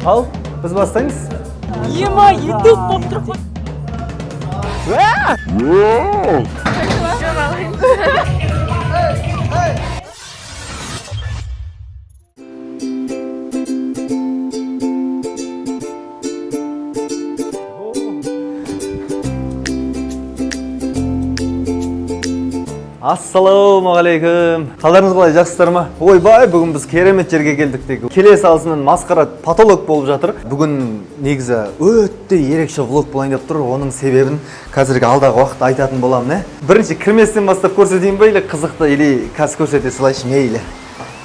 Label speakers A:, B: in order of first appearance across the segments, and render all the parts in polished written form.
A: Ал біз бастаймыз.
B: Ема, ютуб болып тұр ғой.
A: Ассалаумағалейкум, қалдарыңыз қалай, жақсысыздар ма? Ойбай, бүгін біз керемет жерге келдік тек. Келе салысымен масқара потолок болып жатыр. Бүгін негізі өте ерекше влог болайын деп тұр. Оның себебін қазіргі алдағы уақытта айтатын боламын, ә? Бірінші кірместен бастап көрсетейін ба, или қызықты, или қазір көрсете салайыншы, мейлі.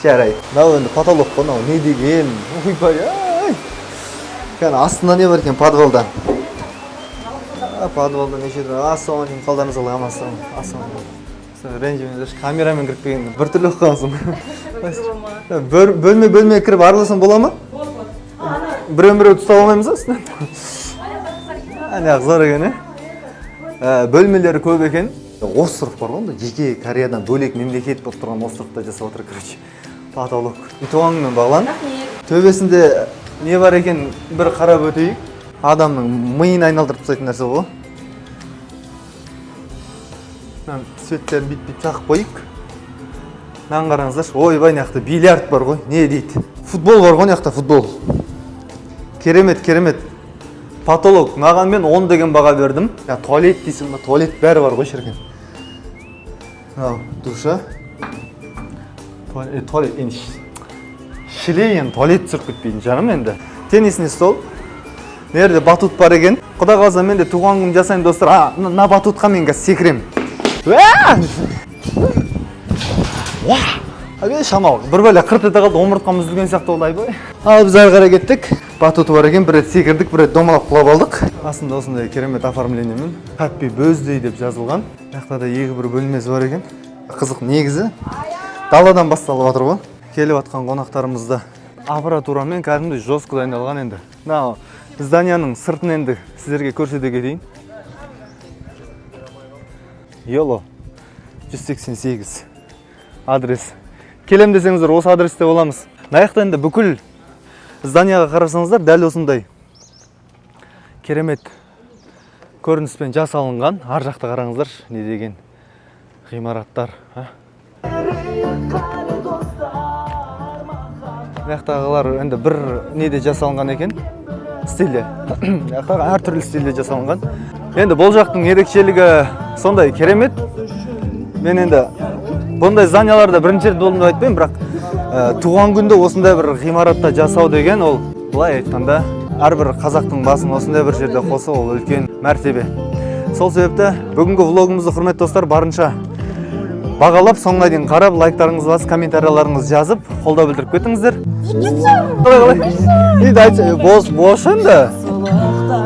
A: Жарайды. Мынау енді потолок қой, мынау не деген? Ойбай, ай. Кәне, астында не бар екен подвалда? А, подвалда неше түрлі. Ассалаумағалейкум, қалдарыңыз қалай, амансыздар ма? Ассалаумағалейкум. Сен ренжімеңдерші, камерамен кіріп келген біртүрлі болып қалғансың. Бөлме бөлме кіріп араласам бола ма? Біреу біреу ұстап алмаймыз ба үстінен? Әне зор екен, ә? Бөлмелері көп екен. Остров бар ғой онда, жеке Кореядан бөлек мемлекет болып тұрған островта жасап отыр, короче. Потолок. Туған күнмен, Бағлан. Төбесінде не бар екен, бір қарап өтейік. Адамның миын айналдырып тастайтын нәрсе ғой. Мына светтерін бүйтіп бүйтіп жағып қояйық. Мынаны қараңыздаршы, ойбай, мына жақта бильярд бар ғой, не дейді? Футбол бар ғой мына жақта, футбол. Керемет, керемет. Потолок, мынаған мен 10 деген баға бердім. Я, туалет дейсің ба, туалет бәрі бар ғой, шіркін. Мынау душа. Туалет, туалет енді шіле енді туалет түсіріп кетпейін жаным енді. Теннисный стол. Мына жерде батут бар екен. Құдай қаласа, мен де туған күн жасаймын, достар. А, мына батутқа мен қазір секіремін. Уа! Уа! Әбе, шамал, бір бәле қырт ете қалды, омыртқам үзілген сияқты болды, айбай. Ал біз ары қарай кеттік. Батуты бар екен, бір рет секірдік, бір рет домалап құлап алдық. Астында осындай керемет оформлениемен Happy Birthday деп жазылған. Мына жақта да екі бір бөлмесі бар екен. Қызық негізі. Даладан басталып жатыр ғой. Келіп жатқан қонақтарымызды аппаратурамен кәдімгідей жестко дайындалған енді. Мынау зданияның сыртын енді сіздерге көрсете кетейін. Йоло 188 адрес. Келем десеңіздер, осы адресте боламыз. Мына жақта енді бүкіл зданияға қарасаңыздар, дәл осындай керемет көрініспен жасалынған. Ар жақта қараңыздаршы, не деген ғимараттар, а? Мына жақтағылар енді бір неде жасалынған екен, стильде. Мына жақтағы әртүрлі стильде жасалынған. Енді бұл жақтың ерекшелігі сондай керемет. Мен енді бұндай зданияларда бірінші рет болдым деп айтпаймын, бірақ туған күнді осындай бір ғимаратта жасау деген ол, былай айтқанда, әрбір қазақтың басын осындай бір жерде қосу ол үлкен мәртебе. Сол себепті бүгінгі влогымызды, құрметті достар, барынша бағалап, соңына дейін қарап, лайктарыңызды басып, комментарияларыңызды жазып, қолдау білдіріп кетіңіздер. Қалай, қалай? Енді айтса, бос, бос енді.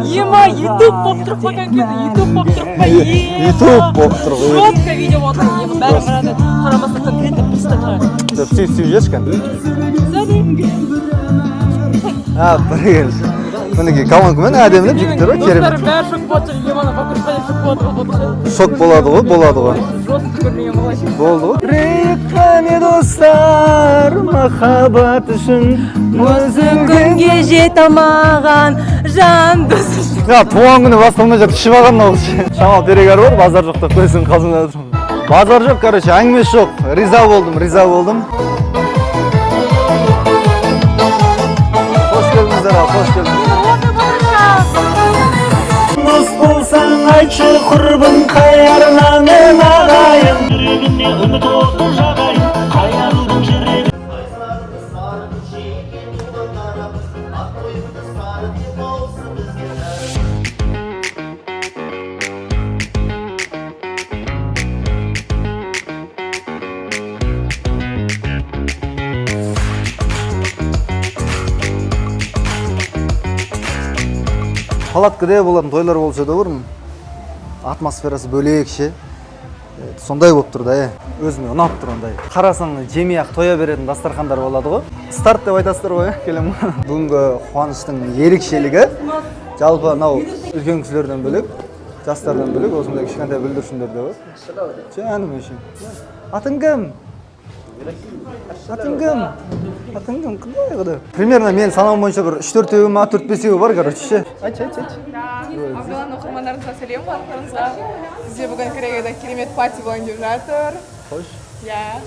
B: Ема, ютуб болып тұр ғой, конкретно ютуб болып тұр ғой.
A: Ютуб болып тұр ғой.
B: Жестко видео болып тұр. Ема, бәрі қарады. Қарамаса конкретно просто қарады.
A: Деп сүйіп сүйіп жіберші кәне.
B: Сәлем.
A: А, бәрекелді. Мінекей колонкамен әдемілеп жігіттер ғой, керемет.
B: Достарым бәрі шок болып тұр. Еманы вокруг шок болып отыр.
A: Шок болады ғой, болады ғой.
B: Жестко көрмеген болай.
A: Болды ғой. Қане достар, махаббат үшін
B: Осы күнге жете алмаған жан дос.
A: Я, туған күні басталмай жатып ішіп алған мынау. Шамал перегар бар, базар жоқ деп қойсаң, қалжыңдап отырмын. Базар жоқ, короче, әңгімесі жоқ. Риза болдым, риза болдым. Қош келдіңіздер, ал, қош келдіңіздер.
C: Дос болсаң айтшы, құрбың қай арнамен ағайын. Жүрегіне үміт отын жағайын, қай арудың жүрегі.
A: Палаткіде болатын тойлар болушы еді бұрын. Атмосферасы бөлекше. Сондай болып тұр да, Өзіме ұнап тұр ондай. Қарасаң жемей ақ тоя беретін дастархандар болады ғой. Старт деп айтасыздар ғой, келем. Бүгінгі қуаныштың ерекшелігі жалпы мынау үлкен кісілерден бөлек, жастардан бөлек осындай кішкентай бүлдіршіндер де бар. Жаным үшін. Атың кім? Атың кім? Атың кім? Құдай, құдай. Примерно мен санауым бойынша бір үш төртеуі ма, төрт бесеуі бар, короче, ше. Айтшы, айтшы, айтшы.
D: Абдулланың оқырмандарыңызға сәлем, барлықтарыңызға. Бізде бүгін Кореяда керемет пати болайын деп жатыр.
A: Қойшы.
D: Иә.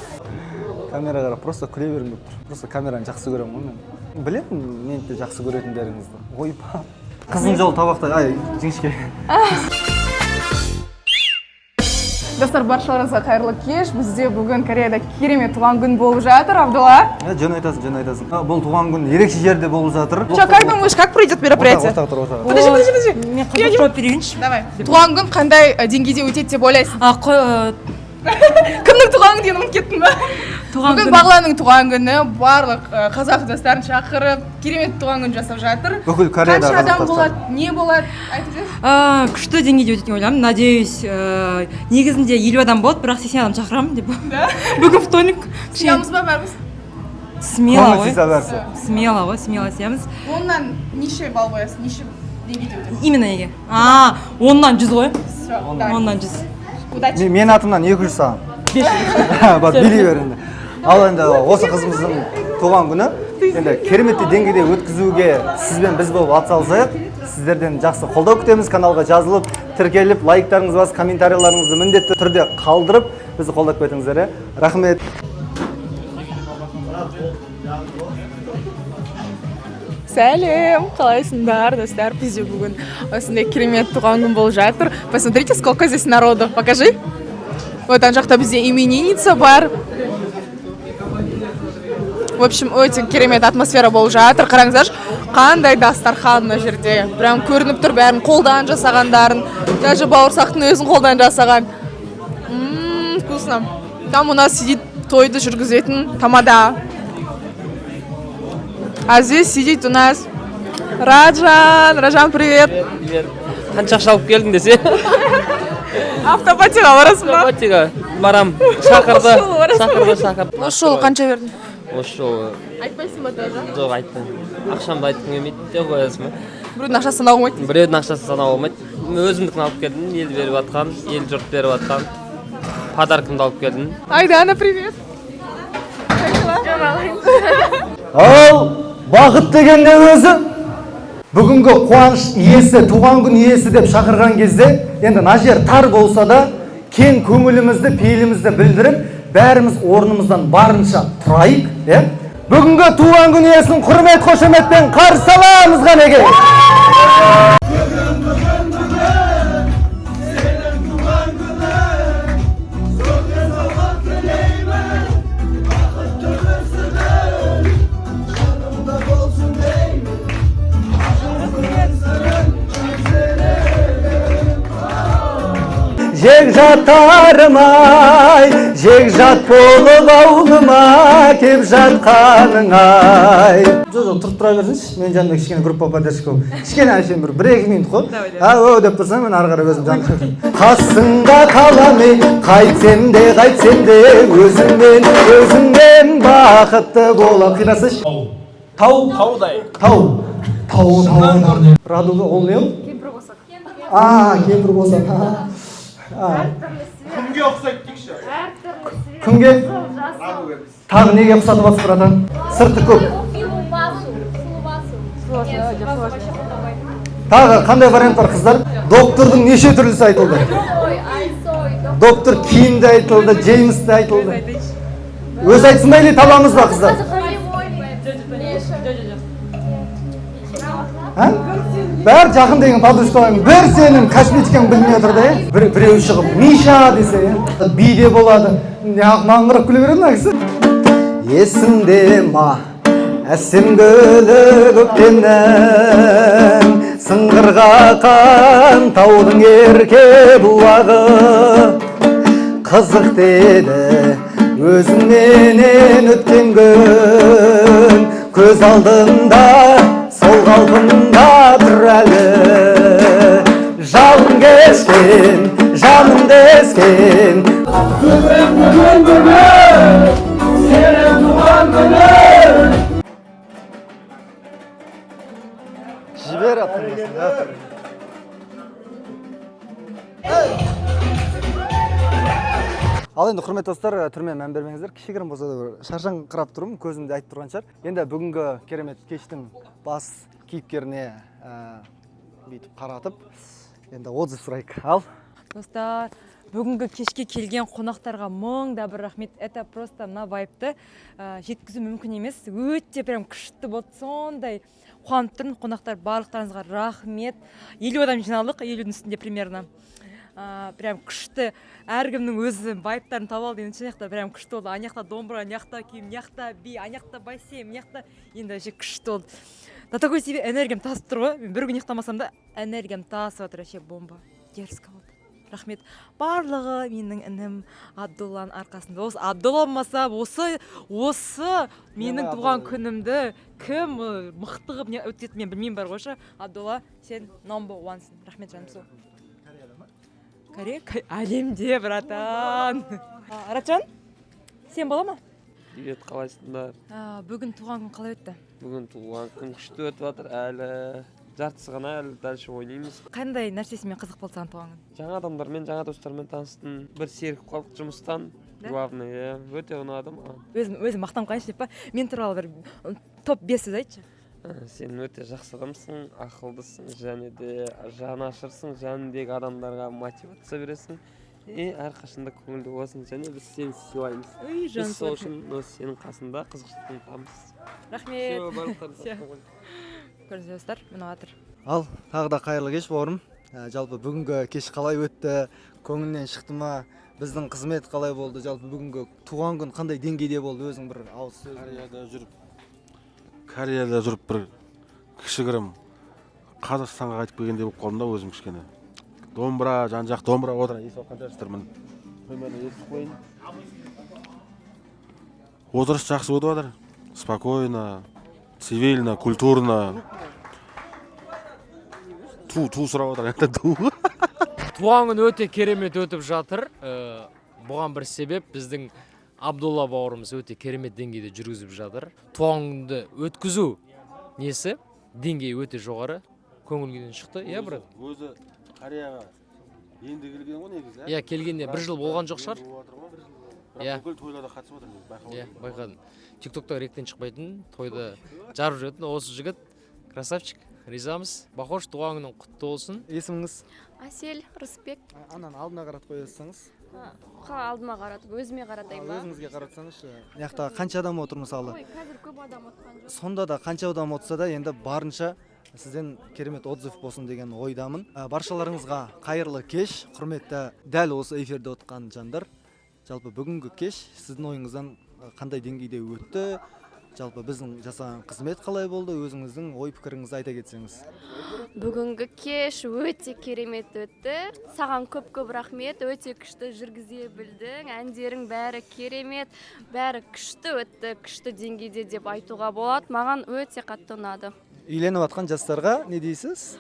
A: Камераға қарап просто күле бергім келіп тұр. Просто камераны жақсы көремін ғой мен. Білемін мені де жақсы көретіндеріңізді. Ойба. Қыздың жолы табақта, ай, жіңішке.
D: Достар, баршаларыңызға қайырлы кеш. Бізде бүгін Кореяда керемет туған күн болып жатыр, Абдулла.
A: Жөн айтасың, жөн айтасың. Бұл туған күн ерекше жерде болып жатыр.
D: Че, как думаешь, как пройдет мероприятие?
A: Ортаға тұр, ортаға тұр.
D: Подожди, подожди, подожди.
B: Мен қызық жауап берейінші.
D: Давай. Туған күн қандай деңгейде өтеді деп ойлайсың?
B: А, қой,
D: Кімнің туған күні екенін ұмытып кеттің ба?
B: Туған
D: Бүгін
B: күні.
D: Бағланның туған күні, барлық қазақ жастарын шақырып, керемет туған күн жасап жатыр.
A: Бүкіл Кореядағы
D: Қанша адам
A: қазақтар.
D: болады, не болады? Айтып жіберші.
B: Күшті деңгейде өтеді деп ойлаймын. Надеюсь, негізінде 50 адам болады, бірақ 80 адам шақырамын деп. Бүгін вторник.
D: Сыямыз ба бәріміз?
B: Смело
A: Көңіл
B: ғой.
A: сыйса бәрісі.
B: Смело ғой, смело сиямыз.
D: 10-нан неше балл қоясың? Неше деңгейде өтеді?
B: Именно неге? А, 10-нан 100 ғой.
D: Все, давай.
B: 10-нан 100.
D: Удачи.
A: Мен атымнан 200 саған. Бар, билей бер енді. Ал енді осы қызымыздың туған күні енді кереметтей деңгейде өткізуге сізбен біз болып атсалысайық. Сіздерден жақсы қолдау күтеміз. Каналға жазылып, тіркеліп, лайктарыңызды басып, комментарийларыңызды міндетті түрде қалдырып, бізді қолдап кетіңіздер. Иә? Рахмет.
D: Сәлем, қалайсыңдар, достар? Бізде бүгін осындай керемет туған күн болып жатыр. Посмотрите, сколько здесь народу. Покажи. Вот ана жақта бізде именинница бар. В общем, өте керемет атмосфера болып жатыр. Қараңыздаршы, қандай дастархан мына жерде. Прям көрініп тұр бәрін қолдан жасағандарын. Даже бауырсақтың өзін қолдан жасаған. Ммм, вкусно. Там у нас сидит тойды жүргізетін тамада. А здесь сидит у нас Раджан. Раджан, привет.
E: Привет. Қанша ақша алып келдің десе.
D: Автопатиға барасың ба?
E: Автопатиға барам. Шақырды.
D: Осы жолы барасың ба?
E: Шақырды, шақырды.
D: Осы жолы қанша бердің?
E: Осы жолы
D: Айтпайсың ба тоже?
E: Жоқ, айтпаймын. Ақшамды айтқым келмейді деп қоясың ба?
D: Біреудің ақшасын санауға болмайды.
E: Біреудің ақшасын санауға болмайды. Өзімдікін алып келдім, ел беріп жатқан, ел жұрт беріп жатқан. Подаркымды алып келдім.
D: Айдана, привет. Как дела?
A: Ал бақыт деген не өзі? Бүгінгі қуаныш иесі, туған күн иесі деп шақырған кезде, енді мына жер тар болса да, кең көңілімізді, пейілімізді білдіріп, бәріміз орнымыздан барынша тұрайық, иә? Бүгінгі туған күн иесін құрмет қошеметпен қарсы аламыз, қанеке! Жекжаттарым ай, жекжат болып ауылыма кеп жатқаның ай. Жоқ, жоқ, тұрып тұра берсінші, менің жанымда кішкене группа поддержка болып. Кішкене әшейін бір екі минут қой. А, о деп тұрсаң, мен ары қарай өзім жаным. Қасыңда қалам ей, қайтсем де, қайтсем де, өзіңмен, өзіңмен бақытты болам. Қинасайшы. Тау.
F: Таудай.
A: Тау. Тау, тау. Радуга, ол не ол? А, кемпір қосақ. А.
F: Кімге ұқсайды дейікші?
A: Кімге? Тағы неге ұқсатып жатсыз, братан? Сырты көк. Тағы қандай вариант бар, қыздар? Доктордың неше түрлісі айтылды. Доктор Ким де айтылды, Джеймс те айтылды. Өзі айтсын ба или табамыз ба, қыздар? А? Бәрі жақын деген подружкаларың бір сенің косметикаң білмей отыр да, иә? Біреу шығып Миша десе, иә? Би де болады. Неғып маған қарап күле береді мына кісі? Есіңде ма әсем гүлі көктемнің, сыңғырға қан таудың ерке бұлағы, қызық деді өзіңменен өткен күн, көз алдымда сол қалпында тұр әлі. Жалын кешкен, жаным дескен.
F: Бүгін, бүгін, бүгін сенің туған күнің.
A: Жібер аттың. Ал енді, құрметті достар, түріме мән бермеңіздер, кішігірім болса да бір шаршаңқырап тұрмын, көзім де айтып тұрған шығар. Енді бүгінгі керемет кештің бас кейіпкеріне бүйтіп қаратып, енді отзыв сұрайық. Ал.
B: Достар, бүгінгі кешке келген қонақтарға мың да бір рахмет. Это просто мына вайбты жеткізу мүмкін емес, өте прям күшті болды. Сондай қуанып тұрмын. Қонақтар, барлықтарыңызға рахмет. 50 адам жиналдық, 50-дің үстінде примерно. Прям күшті, әркімнің өзі вайбтарын таба алды. Енді шын жақта прям күшті болды. Ана жақта домбыра, мына жақта күй, мына жақта би, ана жақта бассейн, мына жақта енді вообще күшті болды. До такой себе энергиям тасып тұр ғой. Мен бір күн ұйықтамасам да, энергиям тасып жатыр. Вообще бомба, дерзко болды. Рахмет. Барлығы менің інім Абдулланың арқасында. Осы Абдулла болмаса, осы менің туған күнімді кім мықты қылып не өткізеді, мен білмеймін бар ғой ше. Абдулла, сен number one сың. Рахмет, жаным. Сол Корея, әлемде, братан. Аратжан, сен бола ма?
E: Привет, қалайсыңдар?
B: Бүгін туған күн қалай өтті?
E: Бүгін туған күн күшті өтіп жатыр. Әлі жартысы ғана, әлі дальше ойнаймыз.
B: Қандай нәрсесімен қызық болды саған туған күн?
E: Жаңа адамдармен, жаңа достармен таныстым. Бір серігіп қалдық жұмыстан.
B: Да?
E: Главный, иә, өте ұнады маған.
B: Өзім мақтанып қалайыншы деп па? Мен туралы бір топ 5 сөз айтшы.
E: Сен өте жақсы адамсың, ақылдысың және де жанашырсың, жаныңдегі адамдарға мотивация бересің и әрқашанда көңілді боласың және біз сені сыйлаймыз.
B: Ой,
E: Біз сол үшін осы сенің қасында қызығушылық танытамыз.
B: Рахмет.
E: Всё, барлықтарыңызға.
B: Всё. Көрдіңіздер, достар, мынау жатыр.
A: Ал тағы да қайырлы кеш, бауырым. Жалпы бүгінгі кеш қалай өтті, көңілінен шықты ма, біздің қызмет қалай болды, жалпы бүгінгі туған күн қандай деңгейде болды, өзің бір ауыз сөз.
G: Кореяда жүріп бір кішігірім Қазақстанға қайтып келгендей болып қалдым да өзім. Кішкене домбыра, жан жақ домбыра отыр, естіп жатқан шығарсыздар. Міне, примерно естіп қояйын. Отырыс жақсы өтіп жатыр, спокойно, цивильно, культурно. Ту ту сұрап жатыр енді, ту.
H: Туған күн өте керемет өтіп жатыр. Бұған бір себеп біздің Абдулла бауырымыз өте керемет деңгейде жүргізіп жатыр. Туған күнді өткізу несі, деңгейі өте жоғары, көңіл күйден шықты, иә, брат?
G: Өзі Кореяға енді келген ғой негізі.
H: Иә, келгеніне бір жыл болған жоқ шығар.
G: Бірақ
H: Иә.
G: бүкіл тойларда қатысып отыр негізі, байқап
H: Иә,
G: отырмын.
H: байқадым, Тик Токта ректен шықпайтын, тойда жарып жүретін осы жігіт красавчик. Ризамыз. Бақош, туған күнің құтты болсын.
A: Есіміңіз?
I: Әсел Рысбек.
A: Ананы алдына қаратып қоя салсаңыз.
I: Қалай алдыма қаратып, өзіме қаратайын ба?
A: Өзіңізге қаратсаңызшы. Мына жақта қанша адам отыр, мысалы?
I: Ой, қазір көп адам отырған жоқ.
A: Сонда да, қанша адам отырса да, енді барынша сізден керемет отзыв болсын деген ойдамын. Баршаларыңызға қайырлы кеш, құрметті дәл осы эфирде отқан жандар. Жалпы бүгінгі кеш сіздің ойыңыздан қандай деңгейде өтті, жалпы біздің жасаған қызмет қалай болды, өзіңіздің ой пікіріңізді айта кетсеңіз.
I: Бүгінгі кеш өте керемет өтті. Саған көп көп рахмет, өте күшті жүргізе білдің. Әндерің бәрі керемет, бәрі күшті өтті, күшті деңгейде деп айтуға болады. Маған өте қатты ұнады.
A: Үйленіп жатқан жастарға не дейсіз?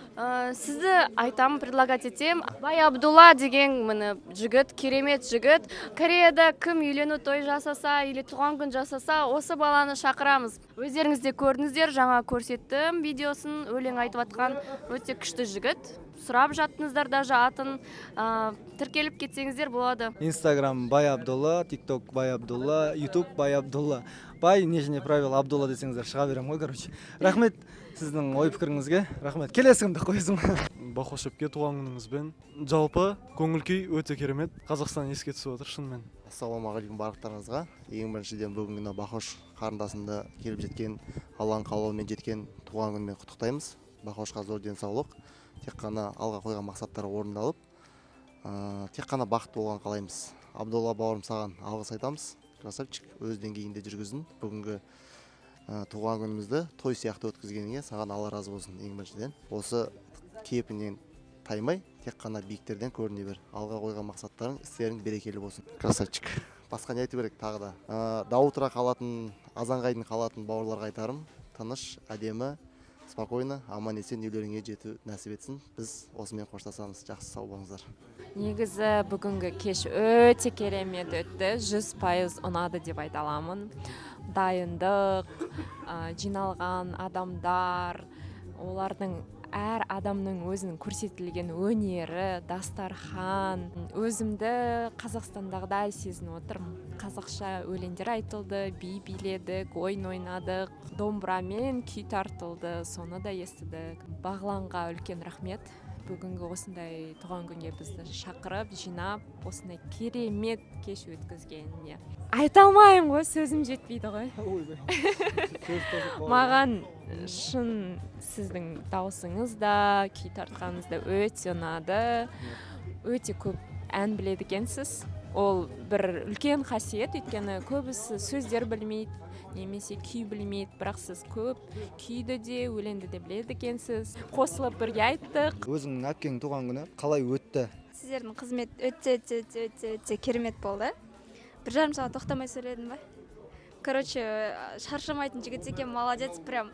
I: Сізді айтамын, предлагать етемін. Бай Абдулла деген міне жігіт, керемет жігіт. Кореяда кім үйлену той жасаса или туған күн жасаса, осы баланы шақырамыз. Өздеріңіз де көрдіңіздер, жаңа көрсеттім видеосын, өлең айтып жатқан өте күшті жігіт. Сұрап жаттыңыздар даже атын. Тіркеліп кетсеңіздер болады.
A: Инстаграм Бай Абдулла, Тикток Бай Абдулла, Ютуб Бай Абдулла. Бай нижний правило Абдулла десеңіздер, шыға беремін ғой. Короче, рахмет сіздің ой пікіріңізге, рахмет. Келесі кімді қойсың?
F: Бақош әпке, туған күніңізбен! Жалпы көңіл күй өте керемет, Қазақстан еске түсіп отыр шынымен.
J: Ассалаумағалейкум барлықтарыңызға! Ең біріншіден, бүгінгі мына Бақош қарындасымды келіп жеткен, Алланың қалауымен жеткен туған күнімен құттықтаймыз. Бақошқа зор денсаулық, тек қана алға қойған мақсаттары орындалып, тек қана бақытты болған қалаймыз. Абдулла бауырым, саған алғыс айтамыз. Красавчик, өз деңгейінде жүргіздің. Бүгінгі туған күнімізді той сияқты өткізгеніңе саған Алла разы болсын. Ең біріншіден, осы кейпіңнен таймай, тек қана биіктерден көріне бер. Алға қойған мақсаттарың, істерің берекелі болсын. Красавчик. Басқа не айту керек тағы да? До утра қалатын, азанға дейін қалатын бауырларға айтарым: тыныш, әдемі, спокойно, аман есен үйлеріңе жету нәсіп етсін. Біз осымен қоштасамыз. Жақсы, сау болыңыздар.
K: Негізі бүгінгі кеш өте керемет өтті, 100% ұнады деп айта аламын. Дайындық, жиналған адамдар, олардың Әр адамның өзінің көрсетілген өнері, дастархан. Өзімді Қазақстандағыдай сезініп отырмын. Қазақша өлеңдер айтылды, би биледік, ойын ойнадық, домбырамен күй тартылды, соны да естідік. Бағланға үлкен рахмет, бүгінгі осындай туған күнге бізді шақырып, жинап, осындай керемет кеш өткізгеніне. Айта алмаймын ғой, сөзім жетпейді ғой маған. Шын, сіздің дауысыңыз да, күй тартқаныңыз да өте ұнады. Өте көп ән біледі екенсіз. Ол бір үлкен қасиет, өйткені көбісі сөздер білмейді немесе күй білмейді, бірақ сіз көп күйді де, өлеңді де біледі екенсіз. Қосылып бірге айттық.
A: Өзіңнің әпкеңнің туған күні қалай өтті?
L: Сіздердің қызмет өте, өте, өте, өте, өте керемет болды. 1,5 сағат тоқтамай сөйледім ба, короче, шаршамайтын жігіт екен, молодец. Прям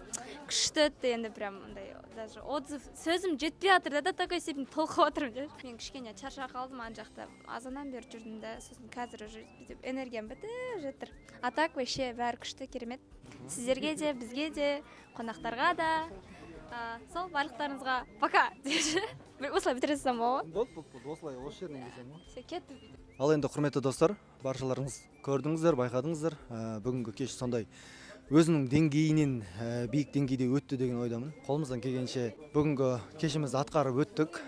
L: күшті өтті. Енді прям андай даже отзыв, сөзім жетпей жатыр да, до такой степени толқып жатырмын ше. Мен кішкене шаршап қалдым, ана жақта азаннан бері жүрдім да, сосын қазір уже бүйтіп энергиям бітіп жатыр. А так вообще бәрі күшті, керемет. Сіздерге де, бізге де, қонақтарға да, сол барлықтарыңызға пока деші. Осылай бітіре салсам болады ма?
A: Болды, болды, болды, осылай, осы жерінен кесемін ғой.
L: Все, кеттік.
A: Ал енді, құрметті достар, баршаларыңыз көрдіңіздер, байқадыңыздар, бүгінгі кеш сондай өзінің деңгейінен биік деңгейде өтті деген ойдамын. Қолымыздан келгенше бүгінгі кешімізді атқарып өттік.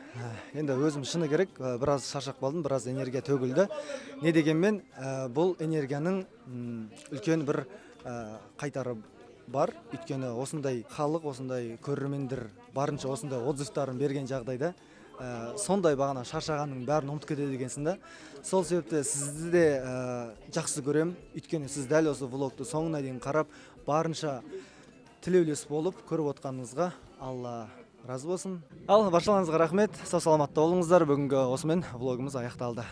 A: Енді өзім, шыны керек, біраз шаршап қалдым, біраз энергия төгілді. Не дегенмен, бұл энергияның үлкен бір қайтары бар, өйткені осындай халық, осындай көрермендер барынша осындай отзывтарын берген жағдайда, сондай бағана шаршағанның бәрін ұмытып кетеді екенсің да. Сол себепті сізді де жақсы көремін, өйткені сіз дәл осы влогты соңына дейін қарап, барынша тілеулес болып көріп отқаныңызға Алла разы болсын. Ал баршаларыңызға рахмет, сау саламатта болыңыздар. Бүгінгі осымен влогымыз аяқталды.